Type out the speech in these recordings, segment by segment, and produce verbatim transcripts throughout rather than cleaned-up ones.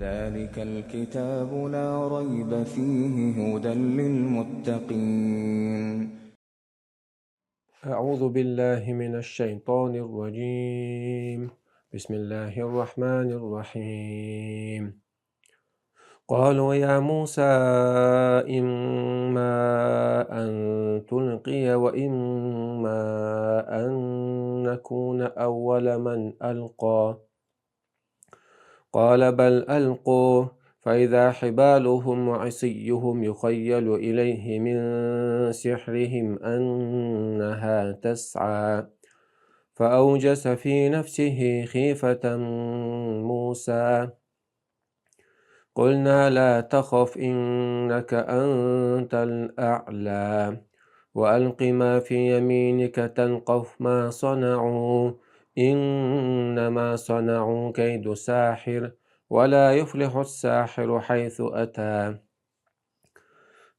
ذلك الكتاب لا ريب فيه هدى للمتقين. أعوذ بالله من الشيطان الرجيم. بسم الله الرحمن الرحيم. قالوا يا موسى إما أن تلقي وإما أن نكون أول من ألقى. قال بل ألقوا، فإذا حبالهم وعصيهم يخيل إليه من سحرهم أنها تسعى. فأوجس في نفسه خيفة موسى. قلنا لا تخف إنك أنت الأعلى. وألق ما في يمينك تلقف ما صنعوا إنما صنعوا كيد ساحر ولا يفلح الساحر حيث أتى.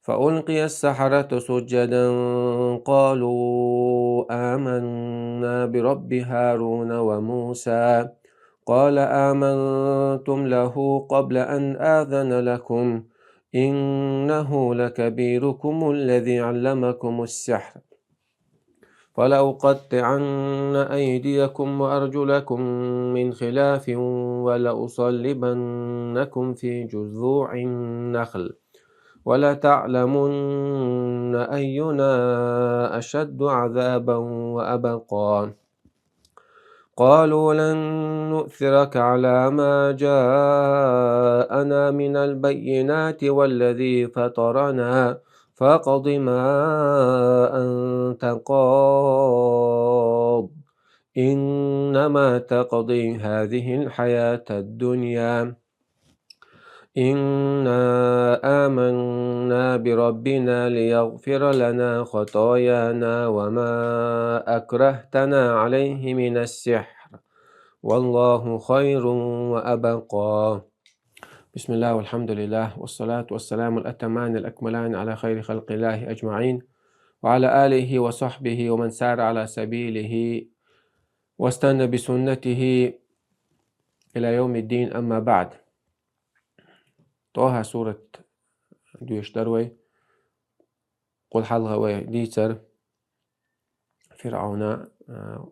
فألقي السحرة سجدا قالوا آمنا برب هارون وموسى. قال آمنتم له قبل أن آذن لكم إنه لكبيركم الذي علمكم السحر فلأقطعن أيديكم وأرجلكم من خلاف ولأصلبنكم في جذوع النخل ولتعلمن أينا أشد عذابا وأبقى. قالوا لن نؤثرك على ما جاءنا من البينات والذي فطرنا فاقض ما أنت قاض إنما تقضي هذه الحياة الدنيا إنا آمنا بربنا ليغفر لنا خطايانا وما أكرهتنا عليه من السحر والله خير وأبقى. بسم الله والحمد لله والصلاة والسلام الأتمان الأكملان على خير خلق الله أجمعين وعلى آله وصحبه ومن سار على سبيله واستنى بسنته إلى يوم الدين، أما بعد. ТӀаха сурат доьшуш дара вай. Кхул хьалха вай дийцар ФирӀавна, а,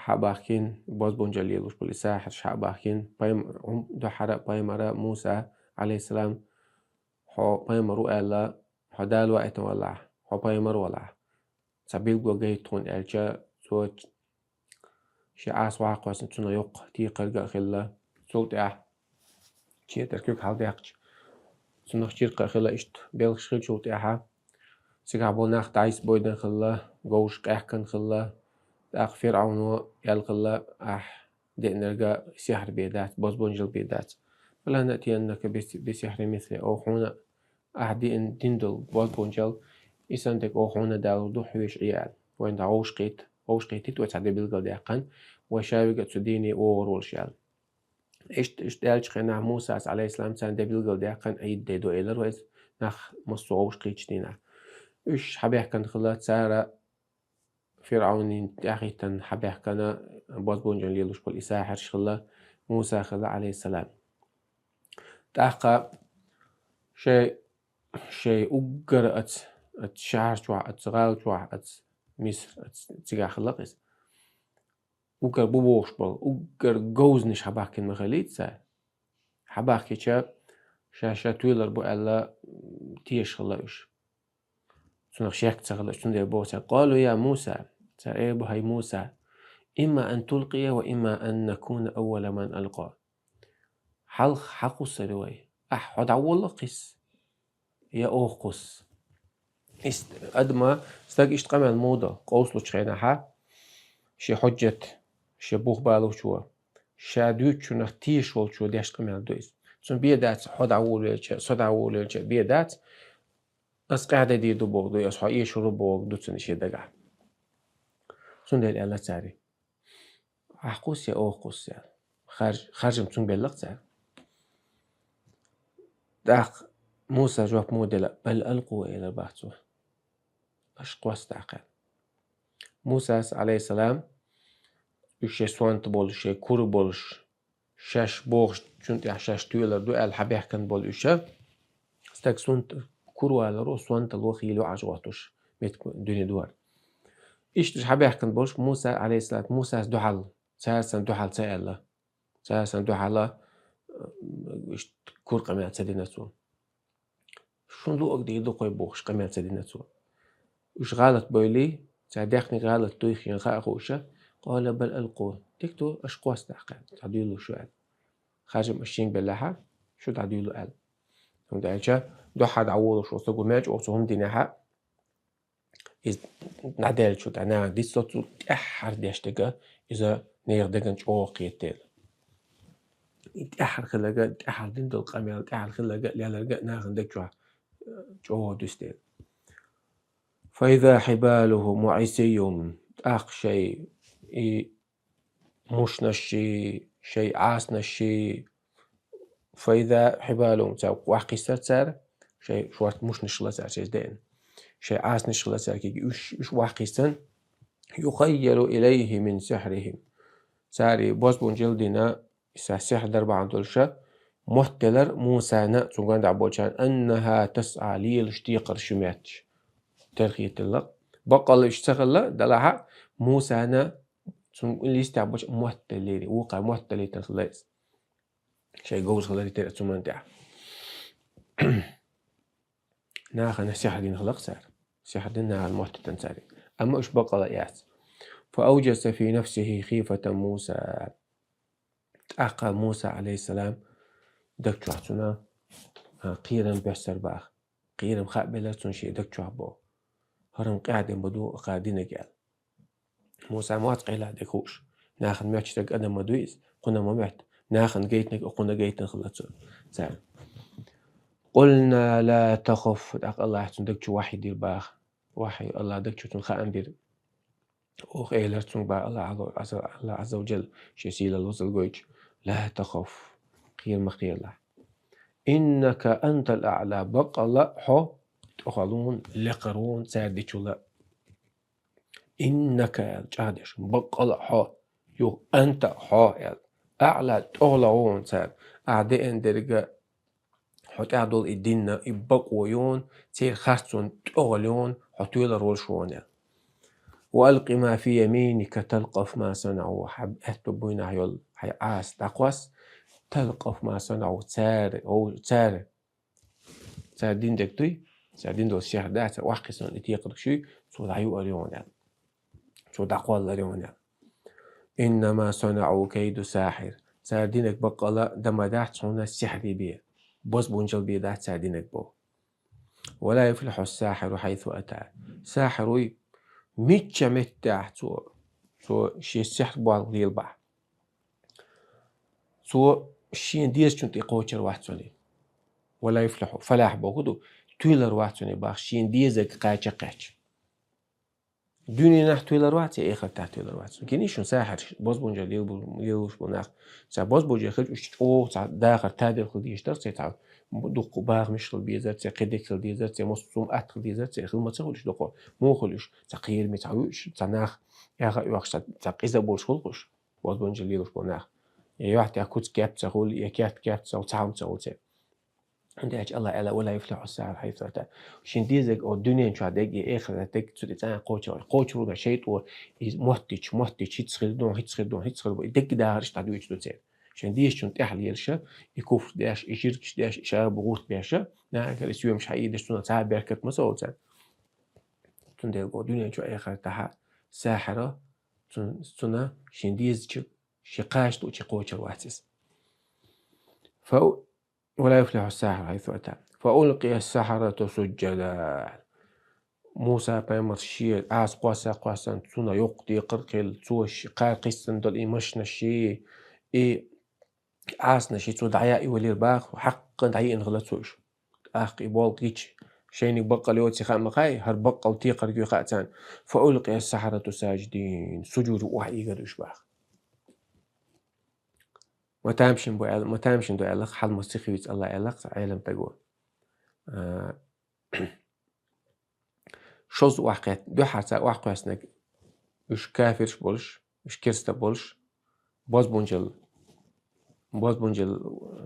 хьабаьхкина, бозбунчалла лелаш болу и сахьарш хьабаьхкина, пайм-, хӀум-, дуьххьара пайхамара Муса, Ӏалайхиссалам, хьо пайхамар ву аьлла, хьо Дала ваийтина валахь, хьо пайхамар валахь, цхьа билгало гайта тхуна аьлча, цо шен Ӏаса ваха кхоьссина, цунах йоккха текхарг а хилла, цул тӀаьхьа четар куьг хьалдаьккхича, цунах чиркх а хилла, иштта белхаш хилчул тӀаьхьа, цигахь болу нах дӀасабевдина хилла, говш къаьхкина хилла, тӀаккха ФирӀавно аьлла хилла: «Ахь деанарг сихьр бен дац, бозбунчалла бен дац». «Фала наътияннака би-, би сихьрин мисли», оха хьуна ахь дина, дина долу бозбунчалла, и санна дерг оха хьуна далур ду, хьоьжуш Ӏе аьлла. Вайна дӀа вовшахкхетта, вовшахкхетийта вай цхьа де билгалдаьккхина, вай ша вига а цу дийне вогӀур волуш аьлла. Иштта, иштта аьллачу хенахь Мусас, Ӏалайхиссалам, царна де билгалдаьккхина, Ӏийд де ду элира вай иза, нах массо а вовшахкхетчу дийнахь. Уьш хьабаьхкина хилла, цара ФирӀавнина тӀаьхьахӀиттина хьабаьхкина, бозбунчалла лелаш болу и сахьарш хилла, Муса хилла, Ӏалайхиссалам. ТӀаккха шайн, шайн уггар оцу, оцу шахьар чохь, оцу гӀала чохь, оцу Миср, оцу цигахь хилла иза. Уггар бу бохуш болу, уггар говзанаш хьабаьхкина ма хиллий цара. Хьабаьхкича, ша-ша туьйлар бу аьлла, тешаш хилла уьш. Цунах шек ца хилла, цундела боху цара: «Къалу я Муса», цара эр бу: «ХӀай Муса, имма ан тулкъия ва имма ан накуна аввала ман алкъа». Хьалха хьан кхуссур ю вай? Ахь хьо дӀаволла кхуьссу, я оха кхуссу? Иштта адама, стаг иштта къамел муха до, къовсалучу хенахьа, шен хьуьжжат, шен бух балучо, ша дуьйцучунах тешаш волчо деш къамел ду иза. Цунна бен дац, хьо дӀаволавелча, со дӀаволавелча бен дац, ас къаьхьа де дийр ду бохург ду, ас хьо эшур ву бохург ду цунна шен дагахь. Цундела аьлла цара: «Ахь кхуссу я оха кхуссу?» аьлла. Харж-, харжам цунна белла-кх цара. ТӀаккха Муса жоп муха делла: «Бал алкъу», элира бах цо. Аша кхосса тӀаккха. Мусас, Ӏалайхиссалам, уьш шайн сонта болуш, шайн кура болуш, шаьш бохучун тӀехь шаьш тоьлур ду аьлла хьабаьхкина болу уьш, стаг сонта кура валаро, сонтало хийла йоӀ Ӏаш гӀоттуш, меттиг дуьне дора. Иштта уьш хьабаьхкина болуш Муса, алейхиссалату, Мусас дуьхьал, цара санна дуьхьал ца аьлла. Цара санна дуьхьал, э, иштта кура къамел ца дина цо. Шун луъург дийр ду-кх вай бохуш, къамел ца дина цо. Уьш гӀалат бойли, цара даьхни гӀалат дуй хиъна хаа хууша, къала бал алкъу. Дика ду, аша кхосса даккха, цхьа дуьйлу шу аьлла. Харжам аша шен беллехьа, шу дӀадуьйлу аьлла. ХӀунда аьлча дуьхьа дӀаволуш волу стаг ву мел чӀогӀа цу хӀума динехьа, иза дӀадаьллачу тӀехь нахана дицло цу тӀаьххьара деш дерг, иза нехан дагна чӀогӀа кхетадела. И тӀаьххьара хилларг, тӀаьххьара дина долу къамел, тӀаьххьара хилларг, леларг нахана даг чохь, э, чӀогӀа дуьсу дела. Файза хьибалухум ва Ӏисийюм, тӀаккха шайн и мушнашший, шайн Ӏасанашший, файза хьибалухум, цара ваккхийсар цара, шайн шорта мушнаш хилла цара шайца деана. Шайн Ӏасанаш хилла цара кегий, уьш, уьш ваккхийсан, юхаййалу илайхи мин сихьрихим. Цара и бозбунчалла дина, и са сихьр дар бахьана долуша, мотт делар Мусана, цуьнан гонахь болчарна, аннаха тасъа, лелаш декхар шу метташ. Терхеталла. Баккъалла уьш ца хилла, делахьа Мусана цунна листехь болчу мотт деллера, вукхара мотт далийтина хилла иза. Шайн говза хиларе терра цу ман тӀехь. Нахана сихьр дина хилла-кх цара. Сихьр дина нахана мотт дитина цара. Амма уьш баккъалла яц. Фа авжаса фи нафсихи хифата Муса. ТӀаккха Муса, алейхиссалам, даг чохь цунна, а, кхерам бессар баха. Кхерам хаа беллар цунна шен даг чохь боху. ХӀара-м къаьхьа дина ма ду, кхара динарг аьлла. Муса моьтту къайла дерг хууш. Нахана моьттуш дерг адам ма дуй иза, кхунна ма моьтту. Нахана гайтинарг кхунна гайтина хилла цо. Цара. Къулна ла тахаф, тӀаккха Аллахьа цунна даг чу вахьйу дира баха. Вахьйу, Аллахьа даг чу цунна хаам бира. Оха элира цуьнга баха Аллахьа, Аллахьа Ӏазза ва Джалла, шен сийлалла вазалла гойтуш, ла тахаф, кхера ма кхералахь. Иннака антал аъла, баккъалла хьо тӀехула ву, лекхара ву цара дечул а. Иннака аьлла чӀагӀдеш, баккъалла хьо, юха анта хьо аьлла. Аъла тӀехула ву цара, ахьа деана дерг а, хьо тӀехь долу и дин а, и бакъо ю, церан харцонна тӀехула ю, хьо тоьлур волуш ву аьлла. Ва алкъи ма фи яминика талкъаф ма санаӀу, хьан аьтту буйнахь йолу хьайн Ӏаса дӀакхосса, талкъаф ма санаӀу, цара, о, цара, цара дина дерг дуй, цара дина долу сихьр дац, цара ваккхийсан и текхарг шуй, цо дӀаюур ю аьлла. Цо дӀакхоллар ю аьлла. Иннама санаӀу кайду сахьир. Цара динарг баккъалла дан ма дац хьуна сихьр бен. Бозбунчалла бен дац цара динарг боху. Ва ла юфлихьу сахьиру хьайсу ата. Сахьир вуй, мичча меттехь цо, цо шен сихьр болх лелабахь. Цо шен дезачун тӀе кхочур вац цунна. Ва ла юфлихьу, фалахь боху ду, туьйлар вац цунна баха, шен дезарг кхача а кхаьчча. Дуьненахь туьйлар вац, я эхартахь туьйлар вац. Гиний шуна сахьарш, бозбунчалла лелабу-, лелалуш болу нах. Ца бозбунчалла хилча уьш чӀогӀа цхьа дахар табир хила дезаш дара, цхьа дуккха бахамаш хила безара, цхьа кхидерг хила дезара, цхьа массо а атта хила дезара, цхьа хила ма ца хуьлуш дуккха. Муха хуьлуш, цхьа кхераме, цхьа вуьйш, цхьа нах, яха а йохуш, цхьа, цхьа къиза болуш хуьлу уьш, бозбунчалла лелалуш болу нах. Я юьхь тӀехь куц кеп ца хуьлу, я керт кеп ца хуьлу, цхьа хӀума ца хуьлу церан. ХӀунда аьлча Аллах аьлла, ва ла юфлихьу сахьиру хьайсу ата. Шен дезарг о дуьнен чохь дерг, и эхартахь дерг, цу тӀе цӀа кхочур. Кхочур ву шайтӀо, и моттича, моттича, хӀинца хир ду, хӀинца хир ду, хӀинца хир бу. И дерг дахар иштта дӀадуьйцуш ду церан. Шен дезачун тӀехь лелаша, и куфр деш, и ширкаш деш, и шарбу гӀурт беша, нахана и соьмаш хьаийдеш, цунах цхьа а беркат ма ца хуьлу царна. Цундела боху дуьнен чохь, эхартахь сахьиро, цун-, цунна шен дезачу, шен кхача луучу кхочур вац иза. Фа Ва ла юфлихьу сахьиру хьайсу ата. Фа улкъия сахьарату суджжада. Муса пайхамар шен Ӏаса кхосса-кхоссана цунна йоккха декхар а хилла, цо ши-, кхара кхиссина долу и машнаш ши, и Ӏасанаш ши цо дӀаяийвелира баха, хьаккха дӀаеана хилла цо уьш. ТӀаккха и болх гича, шайниг баккъал йоций хаа ма хаьий, хӀара баккъал текхарг ю хаьа царна. Фа улкъия сахьарату сажидин. Суджуде охьаийгар уьш баха. Ма тамашийна бу аьлла, ма тамашийна ду аьлла, хьал ма сихвиц Аллах аьлла, цхьа Ӏелам таго. А, шозза охьакхет-, дуьххьара цара охьакхоьссинарг, уьш кафирш болуш, уьш керста болуш, бозбунчалла бозбунжал,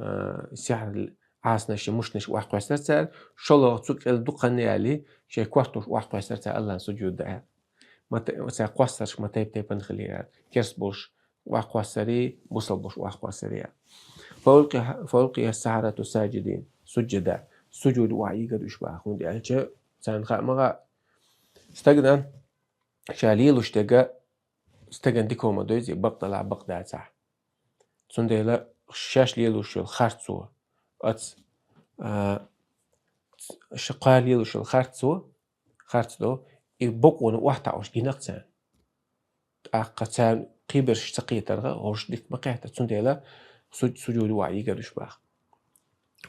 а, сихьр Ӏасанаш, мушнаш охьакхоьссар цара, шолгӀа цу кӀел дукха хан яле, шоай кортош охьакхоьссар цара Аллахьна сужуд даь. Мата, цар кхоссарш ма тайп-тайпана хилира. Керс болуш охьакхоссари, бусалба болуш охьакхоссари. فألقي، فألقي السحرة ساجدين. سجدا. Сужуде охьаийгар уьш баха. ХӀунда аьлча, царна хаа ма хаьа, стагана ша лелош дерг стагана дика ма дойзий, бакъ далахь, бакъ дацахь. Цундела шаьш лелош йолу харцо, оцу, а, ш-, кхара лелош йолу харцо, харц до, и бакъонан охьатаӀош гина-кх царна. ТӀаккха царна кхиберш ца кхетарга, гӀорш дика ма кхетта, цундела суд-, сужуде охьаийгар уьш баха.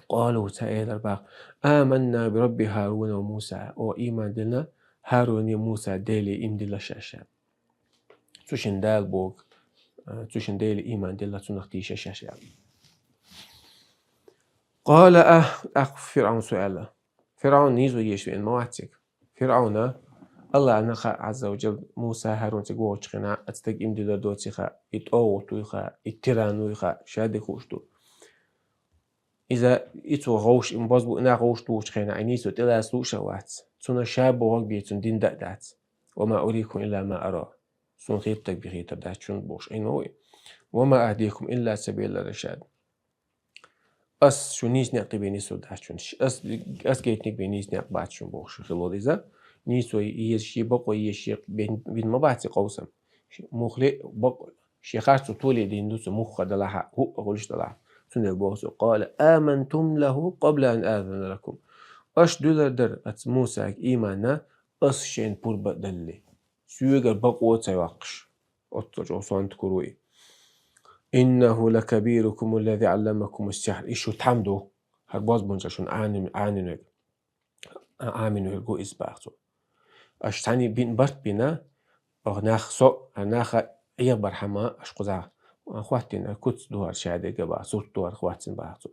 قالوا, цара элира баха: آمنا برب هارون وموسى. О, ийман дилла ХӀарунан, Мусан Деле, ийман дилла шаьш. Цу шина Дала боху, а, цу шина Деле ийман дилла, цунах тийша шаьш аьлла. قال, а, тӀаккха ФирӀавнас аьлла. ФирӀавн нийсо еш веана ма вац цига. ФирӀавна, Аллахьна хаьа, Ӏазза ва жалла, Муса, ХӀарун цига вогӀучу хенахь, оцу стага ийман диллар доций хаьа, и тӀогӀут вуй хаьа, и тиран вуй хаьа, ша дика хууш ду. Иза, и цо гӀовш, и бозбу нах гӀовш тухучу хенахь, и нийсо тӀелаца лууш а вац. Цунна ша бохург бен цунна дина а дац. وما أريكم إلا ما أرى. Суна хетарг бен хетар дац шуна бохуш, Ӏийна ма ву и. وما أهديكم إلا سبيل الرشاد. Ас шуна нийса некъ тӀе бен нисур дац шуна. Ас, ас гайтинарг бен нийса некъ бац шуна бохуш хилла волу иза. Нийсо езаш, бакъо езаш бен, бина ма бац и къовсам. Муххале а бакъо, шен харцо толе дина ду цо, муха далахь а, хӀуъа хуьлуш далахь а. Цундела боху цо: قال آمنتم له قبل أن آذن لكم. Аша дуьллур дара оцу Мусага ийман, ас шайна пурба а далале. Соьгара бакъо а ца йоккхуш. Оццул чӀогӀа сонта кура ву и. إنه لكبيركم الذي علمكم السحر. И шу тхьамда ду, хӀара бозбунчалла шуна Ӏанин-, Ӏанин верг. Ӏамин верг ву иза, баха цо. Аша цхьаьна бина барт бина, оха нах со, а наха Ӏехабархьама аша кхузахь хӀоттийна, куц ду хӀара ша дерг, баха, сурт ду хӀара хӀоттийна, баха цо.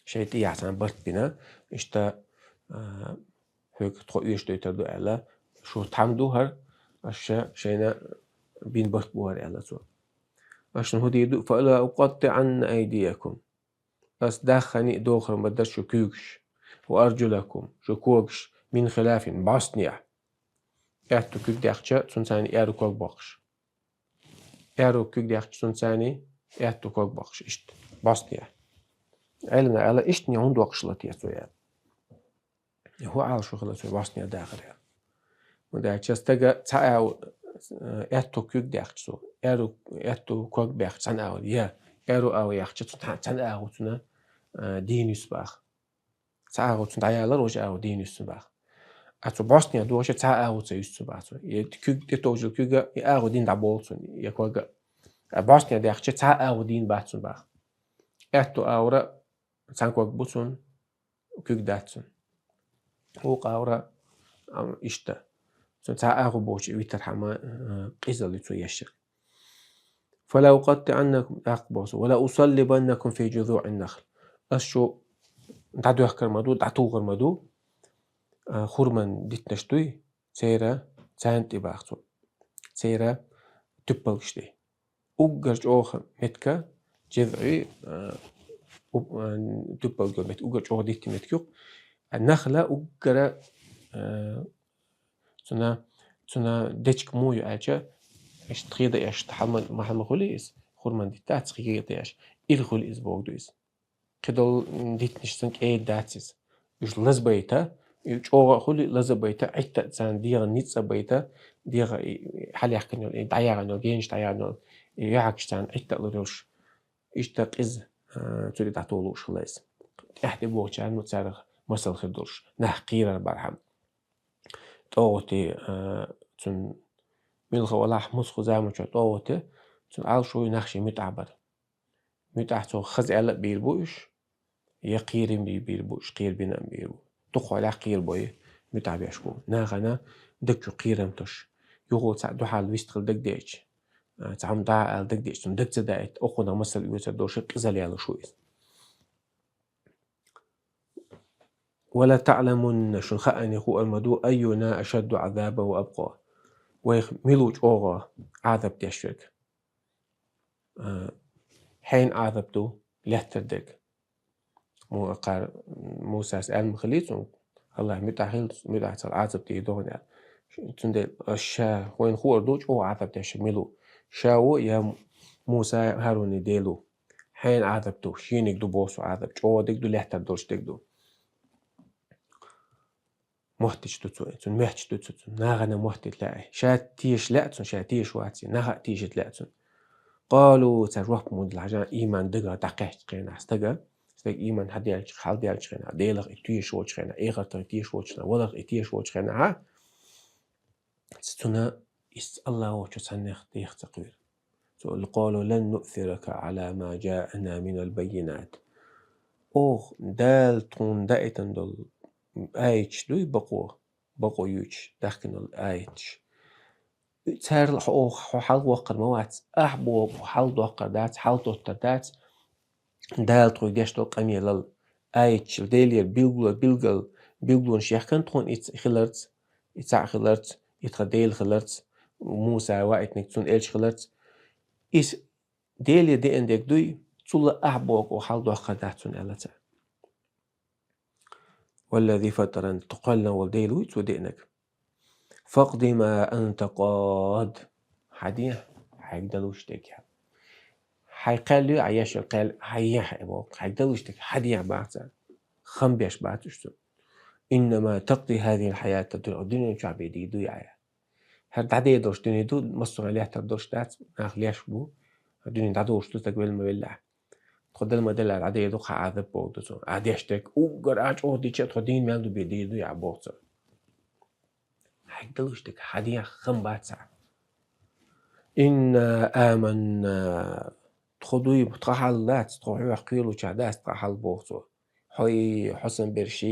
Шайн тӀехь цхьаьна барт бина, иштта, а, хьоьга тхо оьшуш дойтур ду аьлла, шу тхьамда ду хӀара, аша шайна бина барт бу хӀара аьлла цо. Аша хӀун дийр ду? فلأقطعن أيديكم. Ас даххана а дохур ма дара шун куьйгаш, وأرجلكم, шун когаш, من خلاف, бӀостанехьа. Аьтту куьг даьккхича, цунна царна аьрру ког боккхуш. Аьрру куьг даьккхича, цунна царна аьтту ког боккхуш, иштта, бӀостанехьа. Ӏеламнаха аьлла, иштта хӀунда доккхуш латте цо аьлла. ХӀун Ӏалашо хилла цо бӀостанехьа дахар аьлла. ХӀунда аьлча стага цхьа агӀо, э, аьтту куьг даьккхича цо, аьрру, аьтту ког баьккхича цхьана агӀор, я аьрру агӀо яьккхича цунна цхьа-, цхьана агӀо цунна, э, дийна юьсу, баха. Цхьа агӀо цунна дӀаялар, вочу агӀо дийна юьсу цунна, баха. А цо бӀостанехьа дохуча цхьа агӀо ца юьсу цунна, баха цо. Я куьг, тӀетовжал куьга и агӀо дийна дӀаболу цунна, я кога. А бӀостанехьа даьккхича цхьа агӀо дийна бац цунна, баха. Аьтту агӀора цхьана ког бу цунна, куьг дац цунна. Вукху агӀора, ам, иштта. Цунна цхьа агӀо бохучу витархьама, э, къизалла ю цо ешшарг. فلأقطعنكم, тӀаккха боху цо, ولأصلبنكم في جذوع النخل. Ас шу дӀадоьхкар ма ду, дӀатухур ма ду, а, хурман диттанаш дуй, церан, царна тӀе, баха цо. Церан туьппалгаш тӀе. Уггар чӀогӀа меттиг, جذع, а, у-, а, туьппалг йолу меттиг, уггар чӀогӀа диттина меттиг ю-кх. А нахла уггара, а, цуьнан, цуьнан дечиг муха ю аьлча, иштта кхеда еш, хьалма-, хьалма хуьлий иза, хурман диттац, кхеда еш, ира хуьлу иза бохург ду иза. Кхидолу диттанаш санна кӀеда дац иза. Уьш лазабайта, и чӀогӀа а хуьлий, лазабайта, Ӏитта а царна дегӀан ницкъ а байта, дегӀан и, и хьалаяьккхина йолу, и дӀаяьхьна йолу, генаш дӀаяьхьна йолу, и яхьагаш царна Ӏитта а лур йолуш, иштта къиза, а, цу тӀе дӀатухуш хилла иза. ТӀаьхьа тӀебогӀучарна царах масал хир долуш, нах кхерар бархьама. ТӀогӀути, а, цунна муьлхха валахь, муьлхха заманчохь тӀогӀути, цунна Ӏалашо ю нах шен муьтӀахь бара. МуьтӀахь цо хаза аьлла а бийр бу уьш, я кхерам бийр бу уьш, кхерабина а бийр бу. Дукхахьолахь кхерабой муьтӀахь беш бу. Нахана дагчу кхерам тосуш, юха цхьаъ дуьхьал вистхила дагадеъча, а, цхьа хӀума дӀа а ала дагадеъча, цунна дага ца даийта, окхунах масал оьцур долуш, къизалла ялуш ву иза. ولتعلمن, шуна хаъарна хуур ма ду, أينا أشد عذابا وأبقى. Вайх мила ву чӀогӀа Ӏазап деш верг. А, хьайна Ӏазап ду лаьттара дерг. Му-, кхар-, Мусас аьлла ма хиллий цунга, Аллахь муьтӀахь хила, муьтӀахь ца хилча Ӏазап дийр ду хьуна аьлла. Цундела ас ша, вайна хуур ду, чӀогӀа Ӏазап деш мила ву. Ша ву я Муса, ХӀаруни Дела ву. Хьайна Ӏазап ду, шениг ду боху со Ӏазап, чӀогӀа дерг ду, лаьттара долуш дерг ду. Моттича ду цо, цунна моьттича ду цо, цунна нахана моттийта лаьа. Ша теша лаьа цунна, ша теша вац, наха а тешийта лаьа цунна. Къалу, цара жоп муха делла хьажа, иман дагахь дӀакхаьччу хенахь стага, стага иман хьадаьллачу, хьалдаьллачу хенахь, Делах и теша волчу хенахь, эхартах и теша волчу хенахь, валлах и теша волчу хенахь, цунна иштта Аллахь волчу цхьаннах деха ца кхоьру. Цо: «Къалу лан нуъсирака Ӏала ма джаана минал баййинат». Оха Дала тхуна даийтина долу аяташ дуй бакъо, бакъо юьйцуш, даьхкина долу аяташ. Царал хьо, хьо хьалаваккхар ма вац, ахь боху хьаладоккхар дац, хьаладоттар дац, Дала тхоьга деш долу къамелал, аяташал, Делера билгало-, билгал-, билгалонаш яьхкина тхуна и ц-, хиларца, и цхьаъ хиларца, и тхан Дела хиларца, Муса ваийтинарг цунна элча хиларца. Иза Деле деана дерг дуй, цул а ахь боху хьаладоккхар дац цунна аьлла цара. «Валлази фатарани», тхо кхоьллина волу Дела вуй цо деанарг. «Факъди ма анта къад». Хьан де, хьайга далуш дерг. Хьайн кхел ю, Ӏа еш йолу кхел, хьан ехьа боху, хьайга далуш дерг, хьан дехьа бац цара. Хам беш бац уьш цунна. «Иннама такъди хазихил хьаята дунья», дуьнен чохь бен дийр дуй Ӏа. ХӀара дӀадер долуш дуьне ду, массо а лаьттара долуш дац, нах леш бу. Дуьне дӀадолуш ду, стаг велла ма веллехь. Тхо дала ма делла дӀадер ду, кхаа Ӏазап боху ду цунна. Ӏа деш дерг уггар а чӀогӀа дича, тхо дийна мел ду бен дийр дуй Ӏа боху цо. Хьайга далуш дерг, хьан дехьа хам бац цара. «Инна аманна». Тхо дуй, тхан хьал дац, тхо хьох кхоьлучохь дац тхан хьал боху цо. Хьой, хьо сан берш,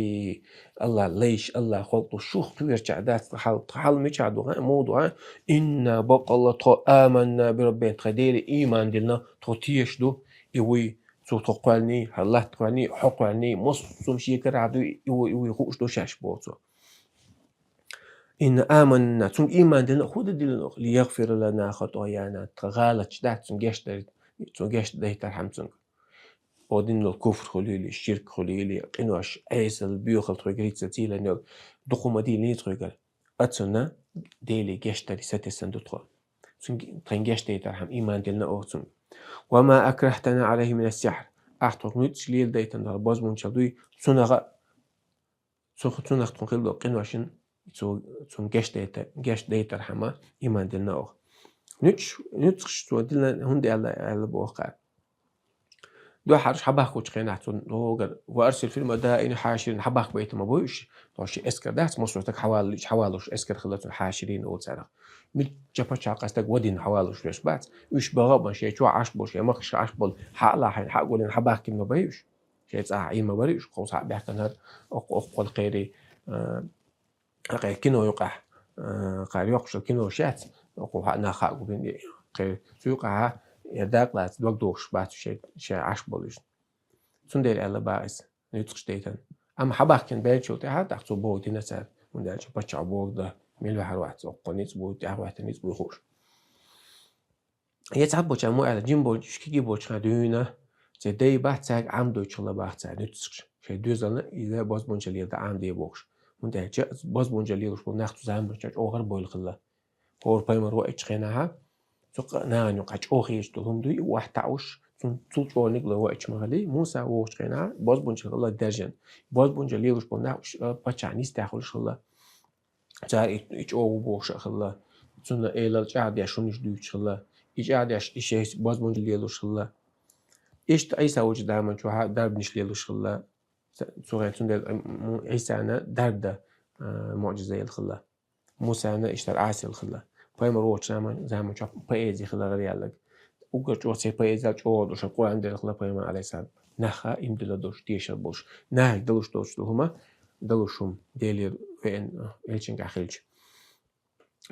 Аллахь лайш, Аллахь халкъ ду, шух кхоьручохь дац тхан хьал, тхан хьал мичахь ду, хьан, муха ду, хьан? «Инна», баккъалла тхо, «аманна би раббина», тхан Деле ийман диллина, тхо теша ду, и вуй, цо тхо кхоьллиний, хӀара латта кхоьллиний, хьо кхоьллиний, массо а шен карахь дуй, и вуй, и вуй хууш ду шаьш боху цо. «Инна аманна», цунга ийман диллина, хӀун дан диллина оха? «Лиягфира лана хатаяна», тхан гӀалаташ дац, цунна гечдар, цунна гечдайтархьама цунга. Оха дина долу куфр хуьлийла, ширк хуьлийла, къинош, Ӏесалла, боьхалла тхоьгара хӀинца ца диллина йолу, дукха ма дийна тхоьгара. Оцунна Деле гечдар сатесна ду тхо. Цунга тхайна гечдайтархьама ийман диллина оха цунга. «Ва ма акрахтана Ӏалайхи мина ссихьр». Ахь тхо нуьцкъаш леладайтина долу бозбунчалла дуй, цунах а Цу-, цунах тхуна хилла долу къиношна цо, цунна гечдайта-, гечдайтархьама ийман диллина оха. Нуьцкъаш, нуьцкъаш цо диллина хӀунда аьлла, аьлла боху кхара. Дуьххьара уьш хьабахкучу хенахь цунна, ногара, «ва арсил фил мадайини хьаширин», хьабахкабайта ма бу уьш, тхо ши эскар дац, массо а стаг хьаваллича, хьаваллуш эскар хилла цунна, хьаширин олу царах. Мичча пачхьалкх стаг вадийна хьаваллуш веш бац. Уьш баха а бан, шайн чохь Ӏаш болу, шайн махкашка Ӏаш болу, хьа а лахьийна, хьа а гулйина, хьабахкина ма бай уьш. Шайн цӀахь Ӏийна ма бара уьш, кхузахь а баьхкина хӀара, оккха, оккхул кхерий, а, кхерий кино юкъахь, а, кхара йоккхуш йолу кино шаьц, оккхул хьа нах хьа а гулйина, кхерий цу юкъахь, я дакъа лаца дог дохуш бац шайн, шайн Ӏаш болу уьш. Цундела аьлла бах иза, нуьцкъаш дайтина. Амма хьабахкина баьллачул тӀаьхьа, тӀаккха цо боху дина цара, хӀунда аьлча паччахь боху дан, мила ваьхьар вац, оккха ницкъ буй, тӀаьхьа ваьхьар ницкъ буй хууш. Я цхьаболчарна мо аьлла, жима болчу, кегий болчу хана дуьйна, церан дай бац цаьрга Ӏамадойтуш хилла бах цара нуьцкъаш. Шайн доьзална иза бозбунчалла леладан Ӏамаде бохуш. ХӀунда аьлча бозбунчалла лелош болу нах цу заманчохь чӀогӀа бойла хилла. ХӀора пайхамар ваийтинчу хенахь, цу къа-, нахана юкъахь чӀогӀа хезаш долу хӀума дуй, охьатаӀуш, цун-, цул чӀогӀа нигла ваийтинчу ма хиллий, Муса вогӀучу хенахь бозбунчалла хилла даьржина. Бозбунчалла лелош болу нах уьш, а, паччахьна йистехь хуьлуш хилла. Цара и, и чӀогӀа ву бохуш а хилла, цунна элал чӀагӀдеш хӀуманаш дуьйцуш хилла, и чӀагӀдеш и шайца бозбунчалла лелош хилла. Иштта Ӏийса волчу заманчохь а дарбанаш лелош хилла. Ц-, цу хенахь цундела, м, м, Ӏийсана дарба дан, а, муӀжиза яла хилла. Мусана иштта Ӏаса яла хилла. Пайхамар вогӀучу заман-, заманчохь поэзи хилла гӀараяьлларг. Уггар чӀогӀа церан поэзиял чӀогӀа долуш, Къуръан дерриг хилла пайхамар, алейхиссалам. Наха ийман дилла долуш, тешар болуш. Нахе далуш долуш долу хӀума, далуш хӀума, Делера веана, элчангахь хилча.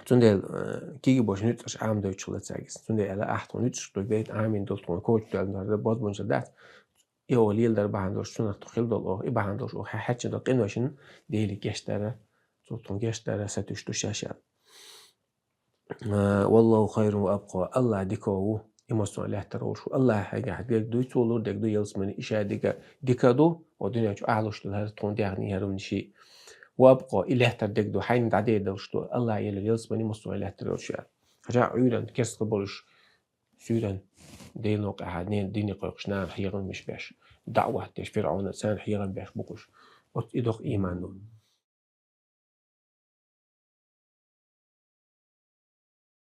Цундела, э, кегий болчу нуьцкъаш Ӏамадойтуш хилла цаьрга иза. Цундела аьлла, ахь тхуна нуьцкъаш ду, бейт Ӏамийна долу тхуна коча доьлла, бозбунчалла дац. И оха леладар бахьана долуш, цунах тхо хилла долу оха, и бахьана долуш оха хьа-, хьаьчна долу къиношна Деле гечдара, цо тхуна гечдара сатуьйсуш ду шаьш аьлла. А, «Валлаху хайрун ва абкъа», Аллахь дика ву, и массо а лаьттар волуш ву. АллахӀа хьайгахь дерг дуй, цо лур дерг ду ялсамани, и ша дика, дика ду, о дуьнен чу ахьлуш долу хӀара тхуна дехний хӀара хӀуманаш. Ва абкъо, и лаьттар дерг ду, хьайна дӀадедалуш ду, АллахӀа елла ялсамани, массо а лаьттар йолуш яра. Хьажа Ӏуьйранна керстал болуш, суьйранна, Делан новкъахь дин, дине кхойкхуш нана хьехам миш беш, даӀват деш, ФирӀавна царна хьехам беш бу уьш. Оцу и доккха ийман ду.